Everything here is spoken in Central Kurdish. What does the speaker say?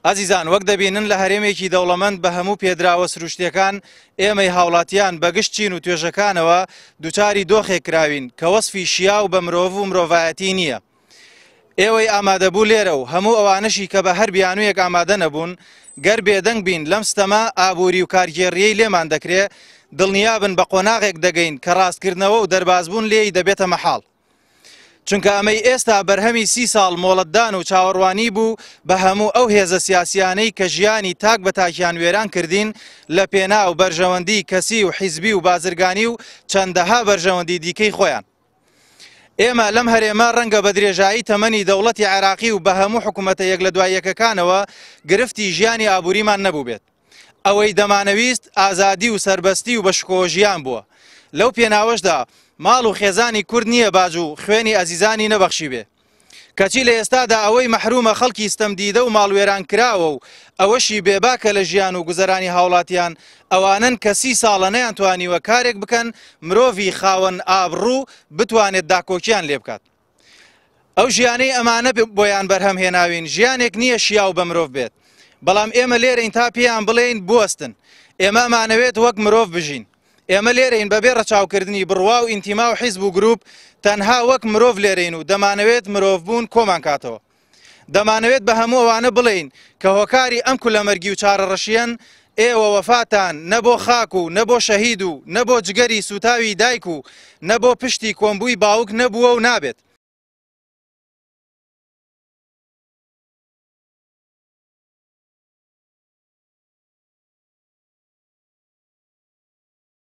ئازیزان وەک دەبینن لە هەرێمێکی دەوڵەمەند بە هەموو پێدراوە سروشتیەکان ئێمەی هاوڵاتیان بە گشت چین و توێژەکانەوە دوچاری دۆخێک کراوین کە وەسفی شیاو بە مرۆڤ و مرۆڤایەتی نییە. ئێوەی ئامادەبوو لێرە و هەموو ئەوانەشی کە بە هەر بیانوویەک ئامادە نەبوون، گەر بێدەنگ بین لەم ستەمە ئابووری و کارگێڕییەی لێمان دەکرێ، دڵنیابن بە قۆناغێک دەگەین کە ڕاستکردنەوە و دەربازبوون لێی دەبێتە مەحاڵ. چونکە ئەمەی ئێستا بەرهەمی سی ساڵ مۆڵەتدان و چاوەڕوانی بوو بە هەموو ئەو هێزە سیاسیانەی کە ژیانی تاک بە تاکیان وێران کردین لە پێناو بەرژەوەندی کەسی و حیزبی و بازرگانی و چەندەها بەرژەوەندی دیکەی خۆیان. ئێمە لەم هەرێمە ڕەنگە بە درێژایی تەمەنی دەوڵەتی عێراقی و بە هەموو حکوومەتە یەک لە دوای یەکەکانەوە گرفتی ژیانی ئابووریمان نەبووبێت. ئەوەی دەمانەویست ئازادی و سەربەستی و بە شکۆ ژیان بووە. لەو پێناوەشدا ماڵ و خێزانی کورد نییە باج و خوێنی ئەزیزانی نەبەخشیبێ. کەچی لە ئێستادا ئەوەی مەحرومە خەڵکی ستەمدیدە و ماڵوێرانکراوە و ئەوەشی بێباکە لە ژیان و گوزەرانی هاوڵاتیان ئەوانەن کە سی ساڵە نەیانتوانیوە کارێک بکەن مرۆڤی خاوەن ئابڕوو بتوانێت داکۆکیان لێبکات. ئەو ژیانەی ئەمانە بۆیان بەرهەم هێناوین ژیانێک نییە شیاو بە مرۆڤ بێت، بەڵام ئێمە لێرەین تا پێیان بڵێین بوەستن، ئێمە ئەمانەوێت وەک مرۆڤ بژین، ئێمە لێرەین بەبێ ڕەچاوکردنی بڕوا و ئینتیما و حیزب و گروپ، تەنها وەک مرۆڤ لێرەین و دەمانەوێت مرۆڤبوون کۆمان کاتەوە. دەمانەوێت بە هەموو ئەوانە بڵێین کە هۆکاری ئەم کولەمەرگی و چارەڕەشییەن، ئێوە وەفاتان نە بۆ خاک و نە بۆ شەهید و نە بۆ جگەری سووتاوی دایک و نە بۆ پشتی کۆمبووی باوک نەبووە و نابێت.